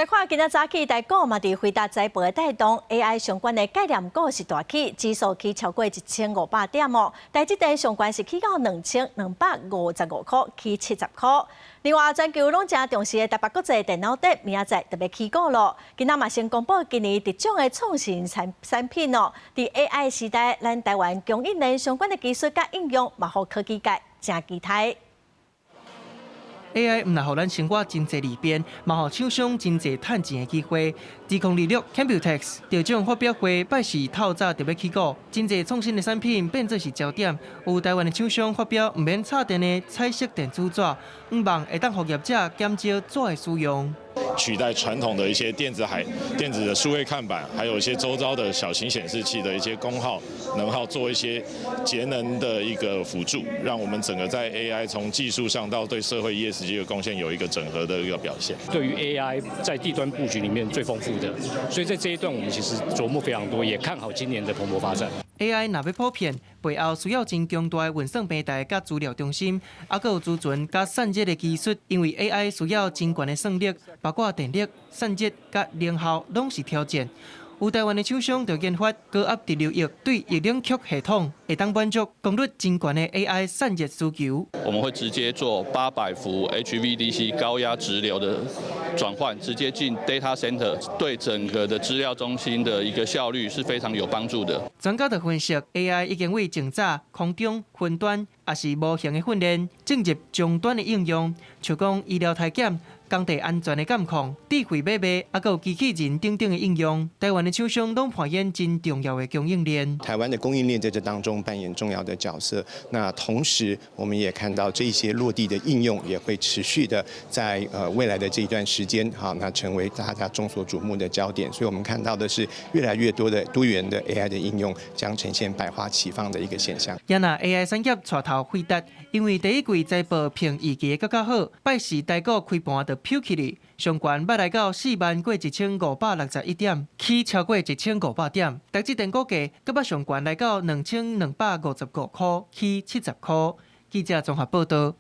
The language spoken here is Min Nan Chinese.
來看今仔早起，台股嘛佇輝達財報的帶動，AI 相關的概念股是大起，指數起超過1500點哦。台積電上懸是起到2255塊，起70塊。另外，全球攏誠重視的台北國際電腦節，明仔載就欲起鼓囉。今仔嘛先公布今年得獎的創新產品哦。佇 AI 時代，咱台灣供應鏈相關的技術佮應用，嘛予科技界誠期待。 AI 毋但予咱生活真濟利便，嘛予廠商真濟趁錢的機會。2026 Computex 得獎發表會，拜四透早就欲起鼓，真濟創新的產品變做是焦點。有台灣的廠商發表毋免插電的彩色電子紙，向望會當予業者減少紙的使用。取代傳統的一些電子海、電子的數位看板，還有一些周遭的小型顯示器的一些功耗、能耗，做一些節能的一個輔助，讓我們整個在 AI 從技術上到對社會 ESG 的貢獻有一個整合的一個表現。對於 AI 在地端布局裡面最豐富的，所以在這一段我們其實著墨非常多，也看好今年的蓬勃發展。 AI 若欲普遍，背後需要真強大的運算平台佮資料中心，猶閣有儲存佮散熱的技術。因為 AI 需要真懸的算力，包括電力、散熱佮能效，攏是挑戰。有台灣的廠商就研發高壓直流液對液冷卻系統，會當滿足功率真懸的 AI 散熱需求。我們會直接做800伏 HVDC 高壓直流的轉換，直接進 data center，對整個的資料中心的一個效率是非常有幫助的。專家就分析，AI 已經為靜早、空中、雲端，抑是模型的訓練，進入終端的應用，像講醫療體檢、工地安全的監控、智慧買賣，猶閣有機器人等等的應用，台灣的廠商攏扮演真重要的供應鏈。台灣的供應鏈在這當中扮演重要的角色。那同時，我們也看到這些落地的應用也會持續的在未來的這一段時間，好，那成為大家眾所矚目的焦點。所以，我們看到的是越來越多的多元的 AI 的應用將呈現百花齊放的一個現象。也若 AI 產業帶頭輝達，因為第一季財報評預期閣較好，拜四台股開盤就飆起來，上懸捌來到4萬過1561點，起超過1500點。台積電股價閣捌上懸來到2255塊，起70塊。記者綜合報道。